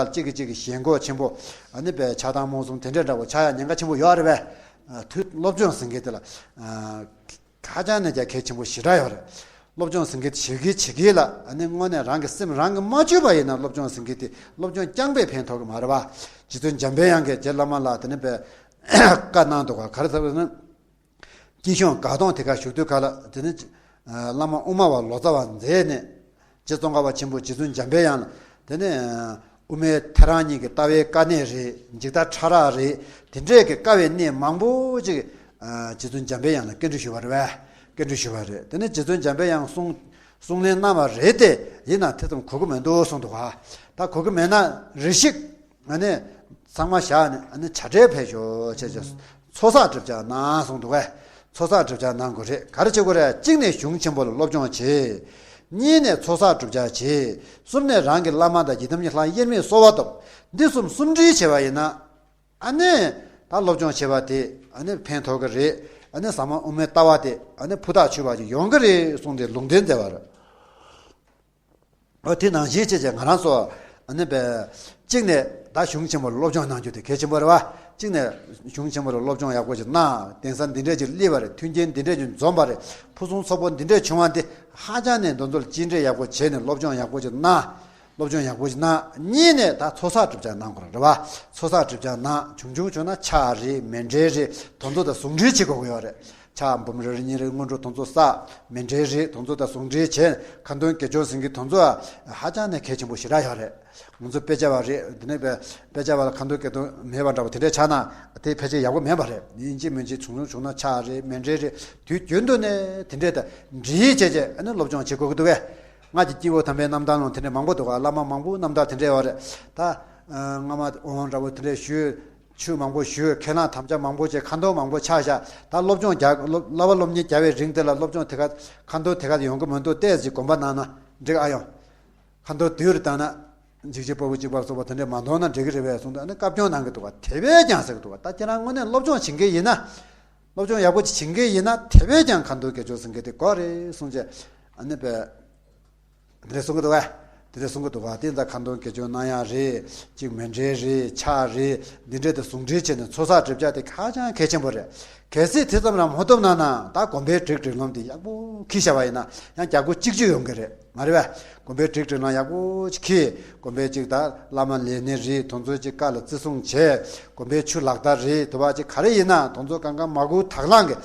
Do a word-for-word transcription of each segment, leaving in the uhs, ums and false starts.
གཅིག་གིས་གཅིག་གི་ཞེན་ཁོག་ཆེན་པོ། ཨ་ནི་པའི་ཆགས་སྡང་རྨོངས་གསུམ་དེ་འདྲའི་འདྲ་པོ་ཆགས་ཡ་ཉེན་ཁ་ཆེན་པོ་ཡོད་རེད་པས། དུས་སློབ་སྦྱོང་ཟེར་མཁན་དེ་ལ་ཧ་ཅང་ནས་ཀྱང་གལ་ཆེན་པོ་ཞེ་དྲག་ཡོད་རེད། སློབ་སྦྱོང་ཟེར་མཁན་དེ་བྱེད་ཀྱི་བྱེད་ཀྱི་ལ། ཨ་ནི་དངོས་གནས་རང་གི་སེམས་རང་གིས་མ་བཅོས་པ་ཡིན་ན། སློབ་སྦྱོང་ཟེར་མཁན་དེ་སློབ་སྦྱོང་རྐྱང་པས་ཕན་ཐོགས་ཀྱི་མ་རེད་པ། རྗེ་བཙུན་འཇམ་པའི་དབྱངས་ཀྱིས་རྗེ་བླ་མ་ལ་དེ་ནི་པའི་བཀའ་གནང་འདུག་ག་ག་རེ་ཟེར་བ་ན། སྐྱིད་གཤོངས་དགའ་གདོང་དེ་གར་བཞུགས་དུས་ག་ལ། དེ་ནི་བླ་མ་དབུ་མ་བ་ལོ་ཙཱ་བ་མཛད་ནས། རྗེ་ཙོང་ཁ་པ་ཆེན་པོ་རྗེ་བཙུན་འཇམ་པའི་དབྱངས་ལ། དེ་ནས་དབུ་མའི་ཐལ་རང་གཉིས་ཀྱི་ལྟ་བའི་དཀའ་གནད་རེད། འཇིག་ལྟ་ཕྲ་རགས་རེད། དེ་འདྲས་ཀྱི་དཀའ་བའི་གནད་མང་པོ་ཅིག་རྗེ་བཙུན་འཇམ་པའི་དབྱངས་ལ་སྐྱོན་བརྗོད་ཞུས་པ་རེད་པས། སྐྱོན་བརྗོད་ཞུས་པ་རེད། དེ་ནས་རྗེ་བཙུན་འཇམ་པའི་དབྱངས་གསུང་གསུང་གླེང་གནང་བ་རེད་དེ། ཡིན་ན་དེ་ཙམ་གོ་གི་མི་འདུག་གསུངས་འདུག་ག་ད་གོ་གི་མེད་ན་རེ་ཞིག་ཨ་ནི་ཚང་མ་བཞག་ནས། ཨ་ནི་བྱ་བྲལ་ཕེབས་ཤོག་ཅེས་བྱས། ཚོགས་བསགས་སྒྲུབ་བྱ་གནང་གསུངས་འདུག་གས། ཚོགས་བསགས་སྒྲུབ་བྱ་གནང་དགོས་རེད། ག་རེ་བྱེད་དགོས་རེད། གཅིག་ནས་གཞུང་ཆེན་པོ་ལ་སློབ་སྦྱོང་བྱེད། གཉིས་ནས་ཚོགས་བསགས་སྒྲུབ་བྱ་བྱེད། གསུམ་ནས་རང་གི་བླ་མ་དང་ཡི་དམ་ཉི་ཤུ་ལྷག་དབྱེར་མེད་གསོལ་བ་བཏབ། འདི་གསུམ་ཟུང་འབྲེལ་བྱས་པ་ཡིན་ན། ཨ་ནི་ད་སློབ་སྦྱོང་བྱས་པ་དེ་ཨ་ནི་ཕན་ཐོགས་ཀྱི་རེད། ཨ་ནི་ཟབ་མོ་དབུ་མའི་ལྟ་བ་དེ་ཨ་ནི་ཕུ་ཐག་ཆོད་པ་ཅིག་ཡོང་གི་རེད་གསུངས་ཏེ་ལུང་བསྟན་མཛད་པ་རེད། འོ་དེ་ནང་བཞིན་བྱས་བྱས་ང་རང་ཚོ་ཨ་ནི་པའི་གཅིག་ནས་ད་གཞུང་ཆེན་མོ་ལ་སློབ་སྦྱོང་གནང་རྒྱུ་དེ་གལ་ཆེན་པོ་རེད་པ། གཅིག་ནས་གཞུང་ཆེན་མོ་ལ་སློབ་སྦྱོང་ཡག་པོ་ཞིག་གནང་། གདན་ས་འདི་འདྲས་ཅིག་སླེབས་པ་རེད། མཐུན་རྐྱེན་འདི་འདྲས་ཅིག་འཛོམས་པ་རེད། ཕུན་སུམ་ཚོགས་པོ་འདི་འདྲས་བྱུང་བ་འདི་ཧ་ཅང་ནས་འདི་ཚོ་ལ་གཅེས་སྤྲས་ཡག་པོ་བྱས་ནས་སློབ་སྦྱོང་ཡག་པོ་ཞིག་གནང་། སློབ་སྦྱོང་ཡག་པོ་ཞིག་གནང་། གཉིས་ནས་ད་ཚོགས་བསགས་སྒྲུབ་བྱ་གནང་དགོས་རེད་པ། ཚོགས་བསགས་སྒྲུབ་བྱ་གནང་། བྱུང་བྱུང་བྱུང་ན་ཕྱག་རེད། མཎྜལ་རེད། དེ་ཚོ་དང་ཟུང་འབྲེལ་བྱེད་དགོས་ཀྱི་ཡོད་རེད། ཕྱག་འབུམ་རེ་རེ་གཉིས་རེ་སྔོན་འགྲོ་དེ་ཚོ་བསགས། མཎྜལ་རེད། དེ་ཚོ་དང་ཟུང་འབྲེལ་བྱས། ཁ་འདོན་དགེ་སྦྱོར་ཟེར་མཁན་དེ་ཚོ་ཧ་ཅང་ནས་གལ་ཆེན་པོ་ཞེ་དྲག་ཡོད་རེད། ང་ཚོ་དཔེ་ཆ་བ་རེད། དེ་ནས་དཔེ་དཔེ་ཆ་བ་ལ་ཁ་འདོན་དགེ་སྦྱོར་མེད་པ་འདྲ་པོ་དེ་འདྲས་ཆགས་ན་དེ་ཕལ་ཆེར་ཡག་པོ་མེད་པ་རེད། ཡིན་གཅིག་མིན་གཅིག་བྱུང་བྱུང་བྱུང་ན་ཕྱག་རེད། མཎྜལ་རེད། དུས་རྒྱུན་དུ་ནས་དེ་འདྲས་དང་འབྲེལ་བྱས་བྱས་ཨ་ནི་སློབ་སྦྱོང་བྱེད་དགོས་ཀྱི་འདུག་གས། སྔགས་ཀྱི་སྐྱེས་བུ་དམ་པའི་རྣམ་ཐར་ནང་དེ་འདྲས་མང་པོ་འདུག་ག་བླ་མ་མང་པོ་རྣམ་ཐར་དེ་འདྲས་ཡོད་རེད། ད་སྔ་མ་འོང་འདྲ་པོ་དེ་འདྲས་ཞུས། ཆོས་མང་པོ་ཞུས། ཁས་བླངས་དམ་བཅའ་མང་པོ་བྱས། ཁ་འདོན་མང་པོ་ཆགས་བཞག་ད་སློབ་སྦྱོང་རྒྱག་སློབ་བསླབ་པ་སློབ་གཉེར་རྒྱག་པའི་རིང་དེ་ལ་སློབ་སྦྱོང་དེ་ག་ཁ་འདོན་དེ་ག་ཡོང་གི་མི་འདུག་ཏོག་ཙམ་གོམ་པ་གནང་ན་འགྲིག་ཨ་ཡོང་། ཁ་འདོན་དུས་རེ་བཏང་ན་འཇིགས་བྱེད་ཕུར་བུ་གཅིག་པ་ལ་སོགས་པ་དེ་འདྲས་མ་འདོན་ན་འགྲིག་གི་རེད་པས་གསུངས་ཏེ་ཨ་ནི་བཀའ་བཀྱོན་གནང་གི་འདུག་ག་དེ་བས་ཀྱང་ཟེར་གི་འདུག་ག་ད་ཁྱེད་རང་དངོས་གནས་སློབ་སྦྱོང་བྱེད་མཁན་ཡིན་ན། སློབ་སྦྱོང་ཡག་པོ་ཅིག་བྱེད་མཁན་ཡིན་ན་དེ་བས་ཀྱང་ཁ་འདོན་དགེ་སྦྱོར་ཟེར་མཁན་དེ་དགོས་རེད་གསུངས་བྱས། ཨ་ནི་པས། དེ་འདྲས་གསུང་གི་འདུག་གས། དེ་འདྲས་གསུང་གི་འདུག་ག་དེ་ད་ཁ་འདོན་དགེ་སྦྱོར་གནང་ཡག་རེད། གཅིག་མཎྜལ་རེད། ཕྱག་རེད། འདི་འདྲས་དང་ཟུང་འབྲེལ་བྱས་ནས་ཚོགས་བསགས་སྒྲུབ་བྱ་དེ་ཧ་ཅང་གལ་ཆེན་པོ་རེད། གལ་སྲིད་དེ་ཙམ་རང་མ་ཐུབ་ན་ན་ད་དགོན་པའི་སྒྲིག་སྒྲིག་ལམ་དེ་ཡག་པོ་འཁྱེར་བཞག་པ་ཡིན་ན་ཡང་རྒྱ་སྒོ་གཅིག་གཅིག་ཡོང་གི་རེད། མ་རེད་པས། དགོན་པའི་སྒྲིག་སྒྲིག་ལམ་ཡག་པོ་ཅིག་འཁྱེར། དགོན་པའི་ཅིག་ད་བླ་མ་ལས་སྣེ་རེད། དེ་ཚོ་ཅིག་བཀའ་ལ་བརྩི་སྲུང་བྱས། དགོན་པའི་ཆུ་ལག་བསྟར་རེད། དུ་བ་ཅིག་ག་རེ་ཡིན་ན་དེ་ཚོ་གང་ག་མ་གུ་དག་ལང་གི་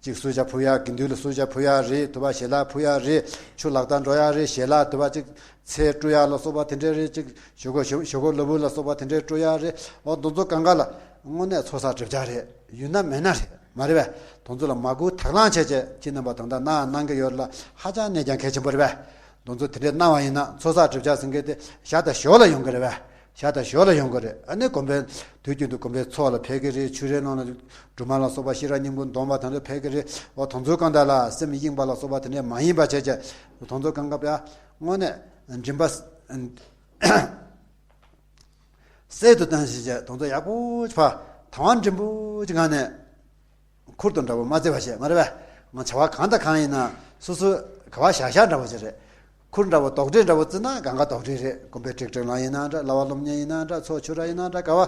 ཅིག་གསོལ་ཇ་ཕུལ་ཡ། དགེ་འདུན་ལ་གསོལ་ཇ་ཕུལ་ཡ་རེད། དུ་བ་ཞལ་ལག་ཕུལ་ཡ་རེད། ཆུ་ལག་བསྟར་འགྲོ་ཡ་རེད། ཞལ་ལག་དུ་བ་ཅིག་ཚལ་བཀྲུ་ཡ་ལ་སོགས་པ་དེ་འདྲས་རེད། ཅིག་ཞོག་ཁོག་ཞོག་ཞོག་ཁོག་ལུས་པོ་ལ་སོགས་པ་དེ་འདྲས་བཀྲུ་ཡ་རེད། འོ་དེ་ཚོ་གང་ག་ལ་དངོས་གནས་ཚོགས་བསགས་སྒྲུབ་བྱ་རེད། ཡོད་ན་མེད་ན་རེད། མ་རེད་པས། དེ་ཚོ་ལ་མ་གུ་དག་ལང་བྱས་བྱས་ཁྱེད་རྣམ་པ་ད་ལྟ་གནང་གནང་གི་ཡོད་ལ་ཧ་ཅང་གནས་ཀྱང་གལ་ཆེན་པོ་རེད་པས། དེ་ཚོ་དེ་འདྲས་གནང་བ་ཡིན་ན་ཚོགས་བསགས་སྒྲུབ་བྱ་ཟེར་མཁན་དེ་ཞག་དང་ཞོགས་ལ་ཡོང་གི་རེད་པས། ཞག་དང་ཞོགས་ལ་ཡོང་གི་རེད། ཨ་ནི་དགོན་པའི་དུས་རྒྱུན་དུ་དགོན་པའི་འཚོགས་ལ་ཕེབས་ཀྱི་རེད། ཆོས་རའི་ནང་ལ་སྒྲོལ་མ་ལ་སོགས་པ་ཤེས་རབ་སྙིང་པོ་འདོན་པ་དེ་འདྲ་ཕེབས་ཀྱི་རེད། འོ་དེ་ཚོའི་སྒང་དག་ལ་སེམས་གཡེངས་པ་ལ་སོགས་པ་དེ་འདྲས་མ་ཡིན་པ་བྱས་བྱས་དེ་ཚོ་གང་ག་པ་དངོས་གནས་མགྲིན་པ་གསལ་དུ་བཏང་ཞིག་བྱས་དེ་ཚོ་ཡག་པོ་ཕ་དང་བ་འབྲིང་པོ་ཅིག་ངང་ནས། ཁུར་དང་འདྲ་པོ་མ་བརྩི་བ་བྱས་མ་རེད་པས། ང་བྱ་བ་གང་དང་གང་ཡིན་ན་སོ་སོའི་ག་བ་བཞག་བཞག་འདྲ་པོ་ཅིག་རེད། ཁུར་འདྲ་པོ་དོག་འདྲེ་འདྲ་པོ་བརྩིས་ན་གང་ག་དོག་འདྲེ་རེད། དགོན་པའི་སྒྲིག་སྒྲིག་ལམ་ཡིན་ན་འདྲ། བསླབ་པ་སློབ་གཉེར་ཡིན་ན་འདྲ། ཚོགས་ཆོས་ར་ཡིན་ན་འདྲ། ག་བ་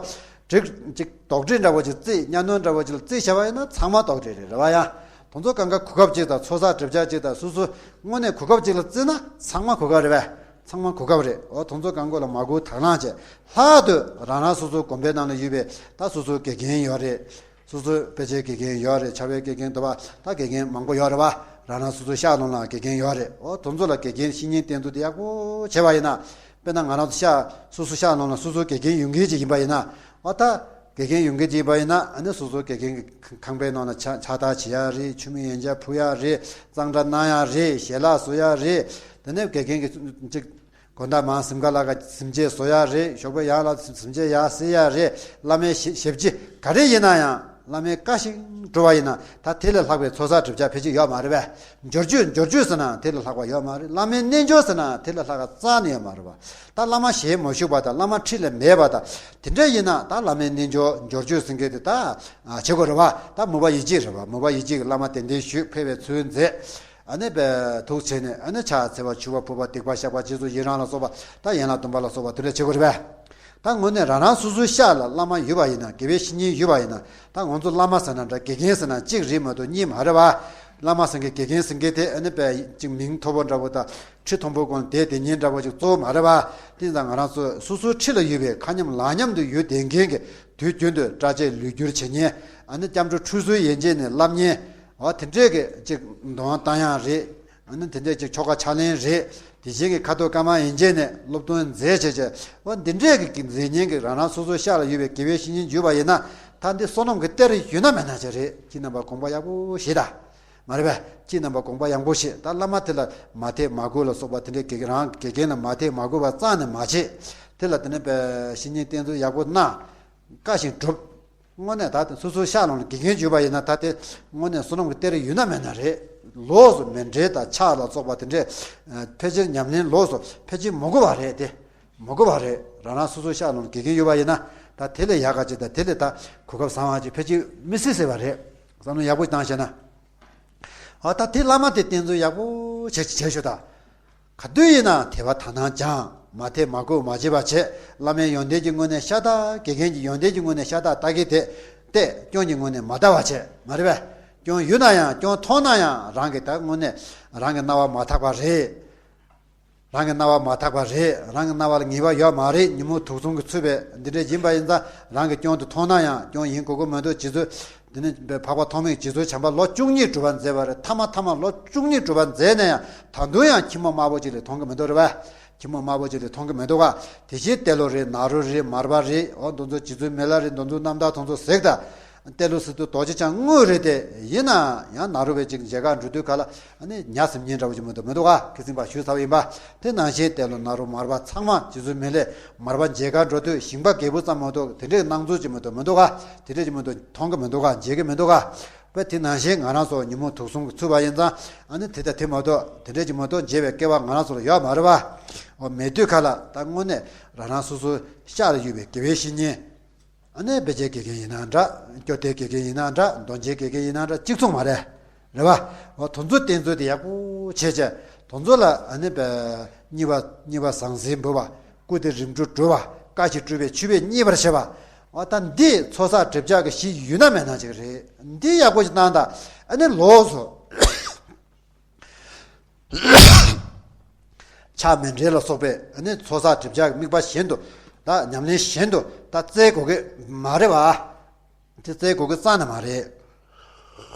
སྒྲིག་ཅིག་དོག་འདྲེ་འདྲ་པོ་ཅིག་བརྩིས། གཉའ་གནོན་འདྲ་པོ་ཅིག་ལ་བརྩིས་བྱས་པ་ཡིན་ན་ཚང་མ་དོག་འདྲེ་རེད། རེད་པ། ཡང་དེ་ཚོ་གང་ག་གོ་སྐབས་ཅིག་དང་ཚོགས་བསགས་སྒྲུབ་བྱ་ཅིག་དང་སོ་སོ་དངོས་གནས་གོ་སྐབས་ཅིག་ལ་བརྩིས་ན་ཚང་མ་གོ་སྐབས་རེད་པས། ཚང་མ་གོ་སྐབས་རེད། འོ་དེ་ཚོ་གང་ག་ལ་མ་གུ་དག་ལང་བྱས་ལྷག་ཏུ་རང་རང་སོ་སོའི་དགོན་པའི་ནང་ལ་ཡོད་པའི་ད་སོ་སོའི་དགེ་རྒན་ཡོད་རེད། སོ་སོའི་དཔེ་ཆའི་དགེ་རྒན་ཡོད་རེད། ཕྱག་དཔེའི་དགེ་རྒན་དུ་བ་ད་དགེ་རྒན་མང་པོ་ཡོད་རེད་པ། རང་རང་སོ་སོའི་ཤག་ནང་ལ་དགེ་རྒན་ཡོད་རེད། འོ་དེ་ཚོ་ལ་དགེ་རྒན་བཤེས་གཉེན་བསྟེན་ཚུལ་དེ་ཡག་པོ་བྱས་པ་ཡིན་ན། དཔེར་ན་ང་རང་ཚོ་ཤག་སོ་སོའི་ཤག་ནང་ལ་སོ་སོའི་དགེ་རྒན་ཡོད་མཁན་ཅིག་ཡིན་པ་ཡིན་ན། འོ་ད་དགེ་རྒན་ཡོད་མཁན་ཅིག་ཡིན་པ་ཡིན་ན་ཨ་ནི་སོ་སོའི་དགེ་རྒན་གྱི་ཁང་པའི་ནང་ལ་ཕྱག་ཕྱག་རྟགས་བྱེད་ཡ་རེད། མཆོད་མེ་ཡན་ཆད་ཕུལ་ཡ་རེད། གཙང་སྦྲ་གནང་ཡ་རེད། ཞལ་ལག་བཟོ་ཡ་རེད། དེ་ནས་དགེ་རྒན་གྱི་ཅིག་དགོང་དག་མང་གཟིམ་ཁ་ལ་ག་གཟིམ་ཆས་བཟོ་ཡ་རེད། ཞོགས་པ་ཡར་ལ་གཟིམ་ཆས་ཡར་བསིལ་ཡ་རེད། བླ་མའི་ཞབས་ཞབས་ཕྱི་ག་རེ་ཡིན་ན་ཡང་བླ་མའི་བཀའ་བཞིན་འགྲོ་བ་ཡིན་ན་ད་དེ་ལས་ལྷག་པའི་ཚོགས་བསགས་སྒྲུབ་བྱ་ཕལ་ཆེར་ཡོད་མ་རེད་པས། འབྱོར་བཅུད་འབྱོར་བཅུད་ཟེར་ན་དེ་ལས་ལྷག་པ་ཡོད་མ་རེད། བླ་མའི་རྣལ་འབྱོར་ཟེར་ན་དེ་ལས་ལྷག་པ་རྩ་ནས་ཡོད་མ་རེད་པ། ད་བླ་མ་ཞལ་མ་བཞུགས་པ་དང་བླ་མ་འཁྲིས་ལ་མེད་པ་དང་དེ་འདྲ་ཡིན་ན་ད་བླ་མའི་རྣལ་འབྱོར་འབྱོར་བཅུད་ཟེར་མཁན་དེ་ད་བྱེད་དགོས་རེད་པ། ད་མོས་པ་ཡིད་ཆེས་རེད་པ། མོས་པ་ཡིད་ཆེས་ཀྱི་བླ་མ་གདན་འདྲེན་ཞུས། ཕེབས་པའི་ཚུལ་མཛད། ཨ་ནི་པའི་ཐུགས་བྱས་ནས་ཨ་ནི་ཕྱག་འཚལ་བ་མཆོད་པ་ཕུལ་བ་སྡིག་པ་བཤགས་པ་རྗེས་སུ་ཡི་རང་ལ་སོགས་པ་ད་ཡན་ལག་བདུན་པ་ལ་སོགས་པ་དེ་འདྲ་བྱེད་དགོས་རེད་པས། ད་དངོས་གནས་རང་རང་སོ་སོའི་ཤག་ལ་བླ་མ་ཡོད་པ་ཡིན་ན། དགེ་བའི་བཤེས་གཉེན་ཡོད་པ་ཡིན་ན། ད་ང་ཚོ་བླ་མ་ཟེར་ན་འདྲ། དགེ་རྒན་ཟེར་ན་གཅིག་རེད་མ་གཏོགས་གཉིས་མ་རེད་བ། བླ་མ་ཟེར་མཁན་དགེ་རྒན་ཟེར་མཁན་དེ་ཨ་ནི་པའི་གཅིག་མིང་མཐོ་པོ་འདྲ་པོ་དང་ཁྲི་མཐོན་པོ་སྒང་དེ་དེ་ཉིད་འདྲ་པོ་ཅིག་གཙོ་བོ་མ་རེད་བ། དེ་ཡིན་ཙང་ང་རང་ཚོ་སོ་སོའི་འཁྲིས་ལ་ཡོད་པའི་མཁའ་མཉམ་ལག་མཉམ་དུ་ཡོད་བསྡད་མཁན་གྱི། དུས་རྒྱུན་དུ་གྲྭ་ཆས་ལུས་བསྒྱུར་བྱེད་མཁན། ཨ་ནི་སྐྱབས་འགྲོ་ཁྲུས་གསོལ་ཡན་ཆད་ནས་བསླབ་མཁན། འོ་དེ་འདྲས་ཀྱི་ཅིག་འདོན་བཏང་ཡག་རེད། ཨ་ནི་དེ་འདྲས་ཅིག་ཆོ་ག་ཕྱག་ལེན་རེད། དེ་བཞིན་གྱི་ཁ་དོག་དཀར་དམར་ཡན་ཆད་ནས་སློབ་སྟོན་མཛད་བྱས་བྱས། འོ་འདི་འདྲས་ཀྱི་མཛད་མཁན་གྱི་རང་རང་སོ་སོའི་ཤག་ལ་ཡོད་པའི་དགེ་བའི་བཤེས་གཉེན་བརྒྱུད་པ་ཡིན་ན། ད་འདི་བསོད་ནམས་ཀྱི་གཏེར་ཡོད་ན་མེད་ན་ཅིག་རེད། ཁྱེད་རྣམ་པ་དགོངས་པ་ཡག་པོ་བཞེས་དང་། མ་རེད་པས། ཁྱེད་རྣམ་པ་དགོངས་པ་ཡག་པོ་བཞེས། ད་བླ་མ་དེ་ལ་མ་ཐེ་མ་གོ་ལ་སོགས་པ་དེ་འདྲའི་དགེ། རང་དགེ་རྒན་ལ་མ་ཐེ་མ་གོ་བ་རྩ་ནས་མ་བྱེད། དེ་ལ་དེ་ནས་པའི་བཤེས་གཉེན་བསྟེན་ཚུལ་ཡག་པོ་གནང་། བཀའ་བཞིན་སྒྲུབ། དངོས་གནས་ད་སོ་སོའི་ཤག་ལ་དགེ་རྒན་བརྒྱུད་པ་ཡིན་ན། ད་དེ་དངོས་གནས་བསོད་ནམས་ཀྱི་གཏེར་ཡོད་ན་མེད་ན་རེད། ལོགས་སུ་མཎྜལ་དང་ཕྱག་ལ་སོགས་པ་དེ་འདྲས་ཕལ་ཆེར་ཉམས་ལེན་ལོགས་སུ་ཕལ་ཆེར་མི་དགོས་པ་རེད་དེ། མི་དགོས་པ་རེད། རང་རང་སོ་སོའི་ཤག་ལ་དགེ་རྒན་ཡོད་པ་ཡིན་ན། ད་དེ་ལས་ཡག་ག་ཅིག་དང་། དེ་ལས་ད་གོ་སྐབས་བཟང་བ་ཅིག་ཕལ་ཆེར་མི་སྲིད་ཟེར་བ་རེད། བསམ་བློ་ཡག་པོ་བཏང་བྱས་ན། ཨ་ད་དེ་བླ་མ་དེ་བསྟེན་ཚུལ་ཡག་པོ་བྱེད་བྱེད་ཤོག་དང་། ག་དུས་ཡིན་ན་དད་པ་དག་སྣང་སྦྱང་། མ་ཐེ་མ་གོ་མ་བྱེད་པ་བྱེད། བླ་མའི་ཡོན་ཏན་གྱི་ངོས་ནས་ཤ་སྟག། དགེ་རྒན་གྱི་ཡོན་ཏན་གྱི་ངོས་ནས་ཤ་སྟག་ལྟ་གི་དེ། ཏེ་སྐྱོན་གྱི་ངོས་ནས་མ་ལྟ་བ་བྱེད། མ་རེད་པས། སྐྱོན་ཡོད་ན་ཡང་། སྐྱོན་མཐོང་ན་ཡང་། རང་གི་ད་དངོས་གནས་རང་གི་རྣ་བ་མ་ཐག་པ་རེད། རང་གི་རྣ་བ་མ་ཐག་པ་རེད། རང་གི་རྣ་བ་ལ་ངེས་པ་ཡོད་མ་རེད། ཉོན་མོངས་དུག་གསུམ་གྱིས་ཚུད་པའི་འདི་འདྲ་ཡིན་པ་ཡིན་ཙང་། རང་གི་སྐྱོན་དུ་མཐོང་ན་ཡང་། སྐྱོན་ཡིན་དགོས་ཀྱི་མི་འདུག་རྗེ་བཙུན། འདི་ནི་འཕགས་པ་ཐོགས་མེད་རྗེ་བཙུན་བྱམས་པ་ལོ་བཅུ་གཉིས་སྒྲུབ་པ་མཛད་པ་རེད། ཐ་མ་ཐ་མ་ལོ་བཅུ་གཉིས་སྒྲུབ་པ་མཛད་ནས་ཡང་ད་དུང་ཡང་ཁྱི་མོ་དམར་པོ་ཅིག་ལས་མཐོང་གི་མི་འདུག་རེད་པ། ཁྱི་མོ་དམར་པོ་ཅིག་ལས་མཐོང་གི་མི་འདུག་ག་དེ་བཞིན་ཏེ་ལོ་རེད། ནཱ་རོ་རེད། མར་པ་རེད། འོ་འདི་ཚོ་རྗེ་བཙུན་མི་ལ་རེད། འདི་ཚོ་རྣམ་ཐར་དེ་ཚོ་གཟིགས་དང་། ཏེ་ལོ་སི་ཏུ་རྡོ་རྗེ་འཆང་དངོས་རེད་དེ། ཡིན་ན་ཡང་ནཱ་རོ་པའི་ཅིག་མཇལ་ཁ་འགྲོ་དུས་ག་ལ་ཨ་ནི་ཉ་ཟིམ་ཉན་འདྲ་བོ་ཅིག་མི་འདུག་མི་འདུག་ག་ཁ་སང་ཞུས་ཚར་བ་ཡིན་པ། དེ་ནང་བཞིན་ཏེ་ལོ་ནཱ་རོ་མར་པ་ཚང་མ། རྗེ་བཙུན་མི་ལས་མར་པ་མཇལ་ཁ་འགྲོ་དུས་ཞིང་པ་རྒད་པོ་ཙམ་མ་གཏོགས་དེ་འདྲའི་སྣང་ཚུལ་ཅིག་མི་འདུག་མི་འདུག་ག་དེ་འདྲ་ཅིག་མི་འདུག་མཐོང་གི་མི་འདུག་ག་མཇལ་གི་མི་འདུག་ག་པ། དེ་ནང་བཞིན་ང་རང་ཚོ་ཉོན་མོངས་དུག་གསུམ་གྱིས་ཚུད་པ་ཡིན་ཙང་། ཨ་ནི་དེ་ལྟ་དེ་མ་གཏོགས། དེ་འདྲ་ཅིག་མ་གཏོགས་མཇལ་བའི་སྐལ་བ་ང་རང་ཚོ་ལ་ཡོད་མ་རེད་པ། འོ་མེད་དུས་ག་ལ་ད་དངོས་གནས་རང་རང་སོ་སོའི་ཤག་ལ་ཡོད་པའི་དགེ་བའི་བཤེས་གཉེན། ཨ་ནི་དཔེ་ཆའི་དགེ་རྒན་ཡིན་ན་འདྲ། སྐྱོར་དེབ་དགེ་རྒན་ཡིན་ན་འདྲ། འདོན་ཆའི་དགེ་རྒན་ཡིན་ན་འདྲ། གཅིག་མཚུངས་མ་རེད། རེད་པ། འོ་དེ་ཚོ་བསྟེན་ཚུལ་དེ་ཡག་པོ་བྱས་བྱས། དེ་ཚོ་ལ་ཨ་ནི་པའི་གཉིས་པ། གཉིས་པ་ཟང་ཟིང་འབུལ་བ། སྐུ་དེ་རིམ་གྲོ་སྒྲུབ་པ། བཀའ་བཞིན་སྒྲུབ་པའི་མཆོད་པའི་མཉེས་པར་བྱེད་པ། འོ་ད་འདི་ཚོགས་བསགས་སྒྲིབ་སྦྱང་གི་གཞི་ཡོད་ན་མེད་ན་ཅིག་རེད། འདི་ཡག་པོ་ཞིག་གནང་དང་། ཨ་ནི་ལོགས་སུ་ཕྱག་མཎྜལ་ལ་སོགས་པའི་ཨ་ནི་ཚོགས་བསགས་སྒྲིབ་སྦྱང་གི་དམིགས་པ་གཞན་དུ། ད་ཉམས་ལེན་གཞན་དུ་ད་བཙལ་དགོས་ཀྱི་མ་རེད་པ། དེ་བཙལ་དགོས་ཀྱི་རྩ་ནས་མ་རེད།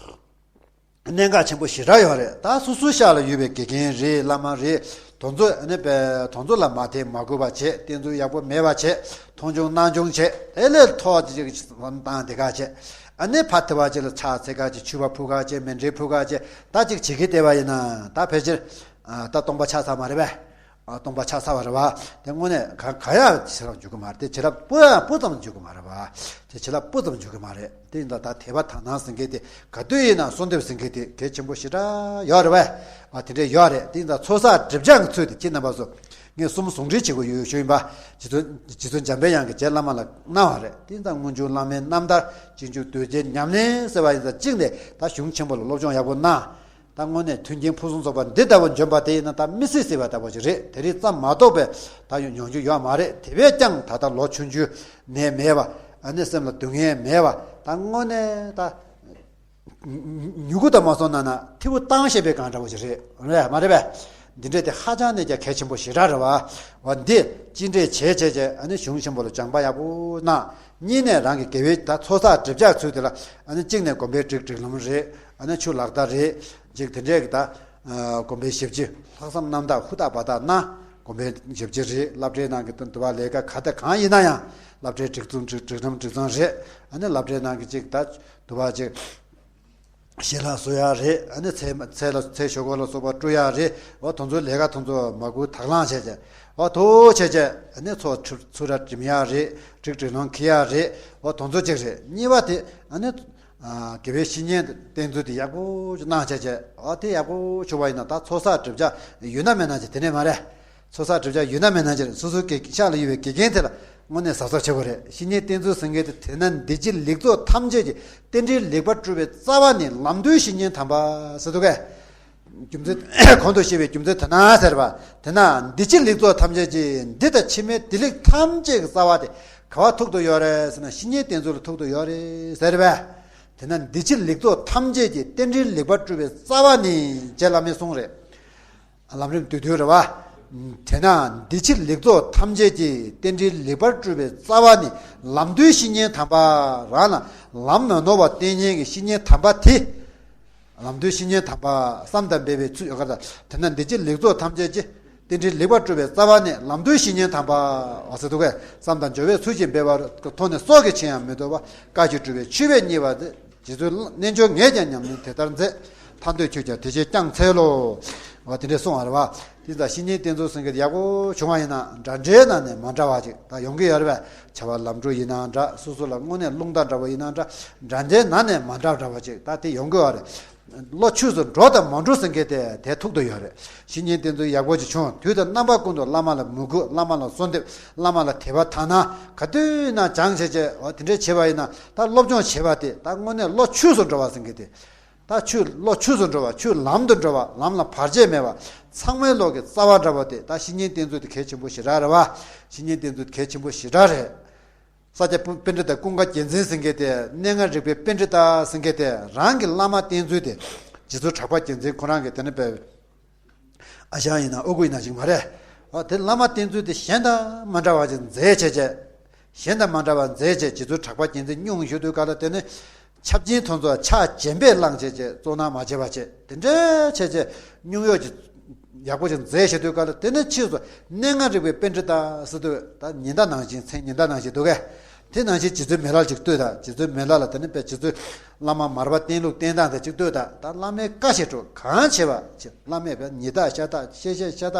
གནད་འགག་ཆེན་པོ་ཞེ་དྲག་ཡོད་རེད། ད་སོ་སོའི་ཤག་ལ་ཡོད་པའི་དགེ་རྒན་རེད། བླ་མ་རེད། དེ་ཚོ་ཨ་ནི་པའི་དེ་ཚོ་ལ་མ་ཐེ་མ་གོ་བ་བྱེད། བསྟེན་ཚུལ་ཡག་པོ་མེད་པ་བྱེད། མཐོང་ཆུང་སྣང་ཆུང་བྱེད། དེ་ལས་ཐོག་ཅིག་བསམ་བཏང་དེ་ག་བྱེད། ཨ་ནི་ཕ་དེ་བ་ཅིག་ལ་ཕྱག་འཚལ་ག་ཅིག་ཕྱུ་པ་ཕུལ་ག་ཅིག་མཎྜལ་ཕུལ་ག་ཅིག་ད་ཅིག་བྱེད་ཀྱི་བསྡད་པ་ཡིན་ན། ད་ཕལ་ཆེར་ད་སྟོང་པ་ཆགས་ཚར་མ་རེད་པས། ཨ། སྟོང་པ་ཆགས་ཚར་བ་རེད་པ། དེ་དངོས་གནས་ག་ག་ཡང་བྱིན་རླབས་འཇུག་གི་མ་རེད། དེ་བྱིན་རླབས་སྤུ་ཡང་སྤུ་ཙམ་འཇུག་གི་མ་རེད་པ། དེ་བྱིན་རླབས་སྤུ་ཙམ་འཇུག་གི་མ་རེད། དེ་ཡིན་ད་ད་དད་པ་དག་སྣང་ཟེར་མཁན་དེ། ག་དུས་ཡིན་ན་གསོལ་འདེབས་ཟེར་མཁན་དེ་གལ་ཆེན་པོ་ཞེ་དྲག་ཡོད་རེད་པས། ཨ། དེ་འདྲས་ཡོད་རེད། དེ་ཡིན་ད་ཚོགས་བསགས་སྒྲིབ་སྦྱང་གི་ཚུལ་དེ་ཁྱེད་རྣམ་པ་ཚོ། ངས་གསུམ་ཟུང་འབྲེལ་བྱེད་དགོས་ཡོད་ཞུ་ཡིན་པ། རྗེ་བཙུན་རྗེ་བཙུན་འཇམ་པའི་དབྱངས་ཀྱིས་རྗེ་བླ་མ་ལ་གནང་བ་རེད། དེ་ཡིན་ད་སྔོན་བྱུང་བླ་མའི་རྣམ་ཐར། སྤྱོད་འཇུག་གདུལ་བྱའི་ཉམས་ལེན་ཟེར་བ་ཡིན་ད་གཅིག་ནས་ད་གཞུང་ཆེན་པོ་ལ་སློབ་སྦྱོང་ཡག་པོ་གནང་། ད་དངོས་གནས་མཐུན་རྐྱེན་ཕུན་སུམ་ཚོགས་པ་འདི་ལྟ་བུ་འབྱོན་པ་དེ་ཡིན་ན་ད་མི་སྲིད་ཟེར་བ་ལྟ་བུ་ཞིག་རེད། དེ་རིགས་ཙམ་མ་གཏོགས་པའི་ད་ཡོང་ཡོང་རྒྱུ་ཡོད་མ་རེད། དེ་བས་ཀྱང་ད་ལྟ་ལོ་ཆུང་ཆུང་ནད་མེད་པ། ཨ་ནི་སེམས་ལ་སྡུག་བསྔལ་མེད་པ། ད་དངོས་གནས་ད་མྱུ་གུ་དང་མ་སོང་ན་ན་ཐིབས་པོ་བཏང་ཤེས་པའི་གང་འདྲ་བོ་ཞིག་རེད། རེད་མ་རེད་པས། འདི་འདྲས་དེ་ཧ་ཅང་ནས་ཀྱང་གལ་ཆེན་པོ་ཞེ་དྲག་རེད་པ། འོ་འདི་ཅི་འདྲས་བྱས་བྱས་བྱས། ཨ་ནི་གཞུང་ཆེན་པོ་ལ་སྦྱང་པ་ཡག་པོ་གནང་། གཉིས་ནས་རང་གི་དགེ་བའི་ད་ཚོགས་བསགས་སྒྲིབ་སྦྱང་ཚུལ་དེ་ལ། ཨ་ནི་གཅིག་ནས་དགོན་པའི་སྒྲིག་སྒྲིག་ལམ་རེད། ཨ་ནི་ཆུ་ལག་བརྡ་རེད། ཅིག་དེ་འདྲས་ཀྱི་ད། ཨ། དགོན་པའི་ཞབས་ཕྱི། ལྷག་བསམ་རྣམ་དག་ཧུར་ཐག་བ་ཐག་གནང་། དགོན་པའི་ཞབས་ཕྱི་རེད། སློབ་གྲྭའི་ནང་གི་དུ་བ་ལས་ཀ་ག་དེ་གང་ཡིན་ན་ཡང་། སློབ་གྲྭའི་སྒྲིག་འཛུགས་སྒྲིག་སྒྲིག་ལམ་སྒྲིག་ཚང་རེད། ཨ་ནི་སློབ་གྲྭའི་ནང་གི་ཅིག་ད་དུ་བ་ཅིག་ཞལ་ལག་བཟོ་ཡག་རེད། ཨ་ནི་ཚལ་ཚལ་ལ་ཚལ་ཞོག་ཁོག་ལ་སོགས་པ་བཀྲུ་ཡག་རེད། འོ་དེ་ཚོའི་ལས་ཀ་དེ་ཚོ་མ་འགུལ་དང་བླངས་བྱས་བྱས། འོ་ཐུགས་རྗེ་ཆེ། ཨ་ནི་ཚོགས་ཚུ་ཚུ་ར་འགྲིམ་ཡག་རེད། སྒྲིག་སྒྲིག་ལམ་འཁྱེར་ཡག་རེད། འོ་དེ་ཚོ་གཅིག་རེད། གཉིས་པ་དེ་ཨ་ནི། ཨ། དགེ་བའི་བཤེས་གཉེན་བསྟེན་ཚུལ་དེ་ཡག་པོ་གནང་བྱས་བྱས། ཨ། དེ་ཡག་པོ་བྱུང་བ་ཡིན་ན་ད་ཚོགས་བསགས་སྒྲིབ་སྦྱང་ཡོད་ན་མེད་ན་ཅིག་དེ་ནས་མ་རེད། ཚོགས་བསགས་སྒྲིབ་སྦྱང་ཡོད་ན་མེད་ན་ཅིག་རེད། སོ་སོའི་དགེ་ཤག་ལ་ཡོད་པའི་དགེ་རྒན་དེ་ལ་དངོས་གནས་གཟབ་གཟབ་བྱེད་དགོས་རེད། བཤེས་གཉེན་བསྟེན་ཚུལ་ཟེར་མཁན་དེ་དེ་ན་འདི་ཕྱི་ལེགས་ཚོགས་ཐམས་ཅད་ཀྱི་རྟེན་འབྲེལ་ལེགས་པར་སྒྲུབ་པའི་རྩ་བ་ནི་ལམ་མདོའི་བཤེས་གཉེན་དམ་པ་ཟེར་འདུག་གས། རྒྱུ་མཚན་གོང་དུ་བཤད་པའི་རྒྱུ་མཚན་དེ་ན་ཟེར་བ། དེ་ན་འདི་ཕྱི་ལེགས་ཚོགས་ཐམས་ཅད་ཀྱི། འདི་དང་ཕྱི་མའི་བདེ་ལེགས་ཐམས་ཅད་ཀྱི་རྩ་བ་དེ་ག་བ་ཐུག་ཏུ་ཡོད་རེད་ཟེར་ན། བཤེས་གཉེན་བསྟེན་ཚུལ་ལ་ཐུག་ཏུ་ཡོད་རེད་ཟེར་བས། དེ་ན་འདི་ཕྱི་ལེགས་ཚོགས་ཐམས་ཅད་ཀྱི། རྟེན་འབྲེལ་ལེགས་པར་གྲུབ་པའི་རྩ་བ་ནི། རྗེ་བླ་མའི་གསུང་རེད། ལམ་རིམ་བསྡུས་བསྡུས་རེད་བ། དེས་ན་འདི་ཕྱི་ལེགས་ཚོགས་ཐམས་ཅད་ཀྱི། རྟེན་འབྲེལ་ལེགས་པར་གྲུབ་པའི་རྩ་བ་ནི། ལམ་དུས་བཤེས་གཉེན་དམ་པ། རང་ལ་ལམ་མ་ནོར་བ་བསྟན་མཁན་གྱི་བཤེས་གཉེན་དམ་པ་དེ། ལམ་དུས་བཤེས་གཉེན་དམ་པ། བསམ་དང་འབད་པའི་ཚུལ། དེས་ན་འདི་ཕྱི་ལེགས་ཚོགས་ཐམས་ཅད་ཀྱི། རྟེན་འབྲེལ་ལེགས་པར་གྲུབ་པའི་རྩ་བ་ནི། ལམ་དུས་བཤེས་གཉེན་དམ་པ། འོ་ཟེར་འདུག་གས། བསམ་དང་སྦྱོར་བའི་ཚུལ་གྱིས་འབད་པ་ཐོག་ནས་སྲོག་གི་ཕྱིར་ཡང་མི་འདོར་བ། བཀའ་བཞིན་སྒྲུབ་པའི་མཆོད་པས་མཉེས་པ་མཛད། རྗེ་བཙུན་རྣལ་འབྱོར་ངས་ཀྱང་ཉམས་ལེན་དེ་ལྟར་མཛད། ཐར་འདོད་ཁྱོད་ཀྱང་དེ་ཕྱིར་བསྐྱངས་འཚལ་ལོ། འོ་དེ་འདྲས་གསུངས་པ་རེད་བ། དེ་ཙང་བཤེས་གཉེན་བསྟེན་ཚུལ་ཟེར་མཁན་དེ་ཡག་པོ་བྱུང་བ་ཡིན་ན། འདྲ་འདྲའི་ནང་ནས་མ་འདྲ་བ་ཅིག་ད་ཡོང་གི་ཡོད་རེད་བས། བྱ་བ་ལམ་འགྲོ་ཡིན་ན་འདྲ། སོ་སོ་ལ་དངོས་གནས་རླུང་རྟ་འདྲ་བ་ཡིན་ན་འདྲ། འདྲ་འདྲའི་ནང་ནས་མ་འདྲ་འདྲ་བ་ཅིག་ད་དེ་ཡོང་གི་ཡོད་རེད། བློ་ཆོས་སུ་འགྲོ་དང་མ་འགྲོ་ཟེར་མཁན་དེ་དེ་ཐུག་ཏུ་ཡོད་རེད། བཤེས་གཉེན་བསྟེན་ཚུལ་ཡག་པོ་ཅིག་བྱུང་། དུས་དང་རྣམ་པ་ཀུན་ཏུ་བླ་མ་ལ་མོས་གུས། བླ་མ་ལ་གསོལ་འདེབས། བླ་མ་ལ་དད་པ་དག་སྣང་ག་དུས་ཡིན་ན་སྦྱངས་བྱས་བྱས། འོ་དེ་འདྲས་བྱས་པ་ཡིན་ན། ད་སློབ་སྦྱོང་བྱས་པ་དེ་ད་དངོས་གནས་བློ་ཆོས་སུ་འགྲོ་བ་ཟེར་མཁན་དེ། ད་ཆོས་བློ་ཆོས་སུ་འགྲོ་བ། ཆོས་ལམ་དུ་འགྲོ་བ། ལམ་ལ་བར་ཆད་མེད་པ། ཚང་མའི་བློ་གི་རྩ་བ་འདྲ་བ་དེ། ད་བཤེས་གཉེན་བསྟེན་ཚུལ་དེ་གལ་ཆེན་པོ་ཞེ་དྲག་རེད་བ། བཤེས་གཉེན་བསྟེན་ཚུལ་དེ་གལ་ཆེན་པོ་ཞེ་དྲག་རེད། ས་སྐྱ་པཎྜི་ཏ་ཀུན་དགའ་རྒྱལ་མཚན་ཟེར་མཁན་དེ། གནས་ལྔ་རིག་པའི་པཎྜི་ཏ་ཟེར་མཁན་དེ། རང་གི་བླ་མ་བསྟེན་ཚུལ་དེ། རྗེ་བཙུན་གྲགས་པ་རྒྱལ་མཚན་ཁོ་རང་གི་དེ་ནི་པའི། ཨ་ཞང་ཡིན་ན་ཨོ་ཁུ་ཡིན་ན་ཞིག་མ་རེད། འོ་དེ་བླ་མ་བསྟེན་ཚུལ་དེ་གཞན་དང་མ་འདྲ་བ་ཅིག་མཛད་བྱས་བྱས། གཞན་དང་མ་འདྲ་བ་མཛད་བྱས། རྗེ་བཙུན་གྲགས་པ་རྒྱལ་མཚན་སྙུང་ཞུ་དུས་སྐབས་ལ། དེ་ནི་ཆབ་ཆེན་དེ་ཚོ་ཕྱག་རྗེན་པས་བླངས་བྱས་བྱས། བཙོག་ནག་མ་བྱས་པ་བྱས། དེ་འདྲ་བྱས་བྱས་སྙུང་གཡོག་ཅིག་ཡག་པོ་ཅིག་མཛད་བྱས་དུས་སྐབས་ལ། དེ་ནི་ཕྱིས་སུ་གནས་ལྔ་རིག་པའི་པཎྜི་ཏ་ཟེར་དུས། ད་ཉི་ཟླ་ནང་བཞིན། མཚན་ཉི་ཟླ་ནང་བཞིན་འདུག་གས། དེ་ནང་བཞིན་རྗེ་བཙུན་མི་ལ་ལ་ཅིག་ལྟོས་དང་། རྗེ་བཙུན་མི་ལ་ལ་དེ་ནི་པའི་རྗེ་བཙུན་བླ་མ་མར་པ་བསྟེན་ལུགས་བསྟེན་སྟངས་དེ་ཅིག་ལྟོས་དང་། ད་བླ་མའི་བཀའ་བཞིན་དུ་གང་བྱེད་པ་བྱེད། བླ་མས་པའི་ཉི་ཟླ་ཤ་སྟག། ཤེས་བྱའི་ཤ་སྟག།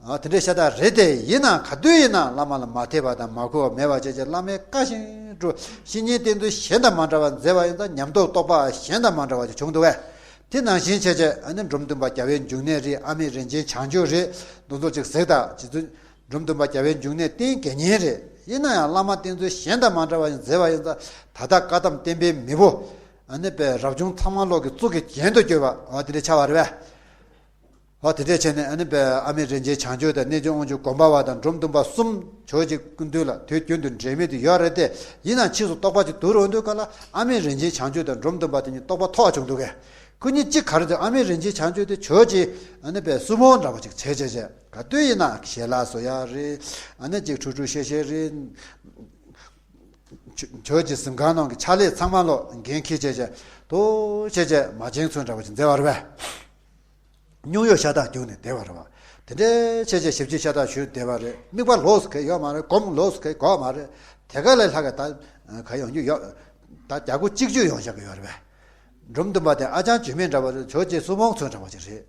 ཨ་དེ་འདྲའི་ཤ་སྟག་རེད་དེ། ཡིན་ནའང་ག་དུས་ཡིན་ནའང་བླ་མ་ལ་མ་དད་པ་དང་མ་གུས་པ་མེད་པ་བྱས་བྱས། བླ་མའི་བཀའ་བཞིན་དུ། བཤེས་གཉེན་བསྟེན་ཚུལ་གཞན་དང་མ་འདྲ་བ་མཛད་པ་ཡིན་ཙང་། ཉམས་རྟོགས་རྟོགས་པ་གཞན་དང་མ་འདྲ་བ་ཅིག་བྱུང་འདུག་གས། དེ་ནང་བཞིན་བྱས་བྱས། ཨ་ནི་འབྲོམ་སྟོན་པ་རྒྱལ་བའི་འབྱུང་གནས་རེད། ཨ་མྱེས་རིན་ཆེན་བྱང་ཆུབ་རེད། འདི་ཚོ་ཅིག་གཟིགས་དང་། རྗེ་བཙུན་འབྲོམ་སྟོན་པ་རྒྱལ་བའི་འབྱུང་གནས་རྟེན་དགེ་བསྙེན་རེད། ཡིན་ན་ཡང་བླ་མ་བསྟེན་ཚུལ་གཞན་དང་མ་འདྲ་བ་ཞིག་མཛད་པ་ཡིན་ཙང་། ད་ལྟ་བཀའ་གདམས་བསྟན་པའི་མེས་པོ། ཨ་ནི་པའི་རབ་བྱུང་ཚང་མ་ལོག་གི་གཙུག་གི་རྒྱན་དུ་གྱུར་པ། འོ་དེ་འདྲ་ཆགས་པ་རེད་པས། འོ་དེ་འདྲ་བྱས་ནས། ཨ་ནི་པའི་ཨ་མྱེས་རིན་ཆེན་བྱང་ཆུབ་དང་། རྣལ་འབྱོར་དབང་ཕྱུག་སྒོམ་པ་བ་དང་། འབྲོམ་སྟོན་པ་གསུམ་ཕྱོགས་གཅིག་ཀུན་འདུས་ལ་དུས་རྒྱུན་དུ་འབྲལ་མེད་དུ་ཡོད་རེད་དེ། ཡིན་ནའང་ཕྱིས་སུ་རྟོགས་པ་ཅིག་བསྡུ་རུ་འོང་དུས་སྐབས་ལ། ཨ་མྱེས་རིན་ཆེན་བྱང་ཆུབ་དང་འབྲོམ་སྟོན་པ་དེ་གཉིས་རྟོགས་པ་མཐོ་བ་བྱུང་འདུག་གས། ཁོ་གཉིས་གཅིག་ག་རེ་འདུག་ཨ་མྱེས་རིན་ཆེན་བྱང་ཆུབ་དེ་ཕྱོགས་གཅིག་ཨ་ནི་པའི་སྲུ་མོ་འདྲ་བ་ཅིག་བྱས་བྱས་བྱས། ག་དུས་ཡིན་ན་ཞལ་ལག་བཟོ་ཡ་རེད། ཨ་ནི་ཅིག་ཁྲུག་ཁྲུག་ཤེ་ཤེ་རེད། ཕྱོགས་ཕྱོགས་གཅིག་གཟིམ་ཁང་ནང་གི་ཕྱག་ལས་ཚང་མ་ལོག་འགན་འཁྱེར་བྱས་བྱས། དུ་བྱས་བྱས་མ་བྱན་ཚུལ་འདྲ་བ་ཅིག་མཛད་པ་རེད་པས། སྙུང་གཡོག་ཤ་སྟག་བརྒྱུགས་ནས་བསྡད་པ་རེད་པ། དེ་འདྲའི་བྱས་བྱས་ཞབས་ཕྱི་ཤ་སྟག་ཞུས་བསྡད་པ་རེད། དམིགས་པ་ལོགས་སུ་གང་ཡོད་མ་རེད། སྒོམ་ལོགས་སུ་གང་དགོས་མ་རེད། དེ་ག་ལས་ལྷག་ག་ད་ག་ཡོང་རྒྱུ་ཡོད། ད་རྒྱ་སྒོ་གཅིག་གཅོད་ཡོང་བཞག་གི་ཡོད་རེད་པས། འབྲོམ་སྟོན་པ་དེ་ཨ་ཅང་བྱུས་མེད་འདྲ་བ་རེད། ཕྱོགས་གཅིག་སྲུ་མོ་ཚུལ་འདྲ་བ་ཅིག་རེད།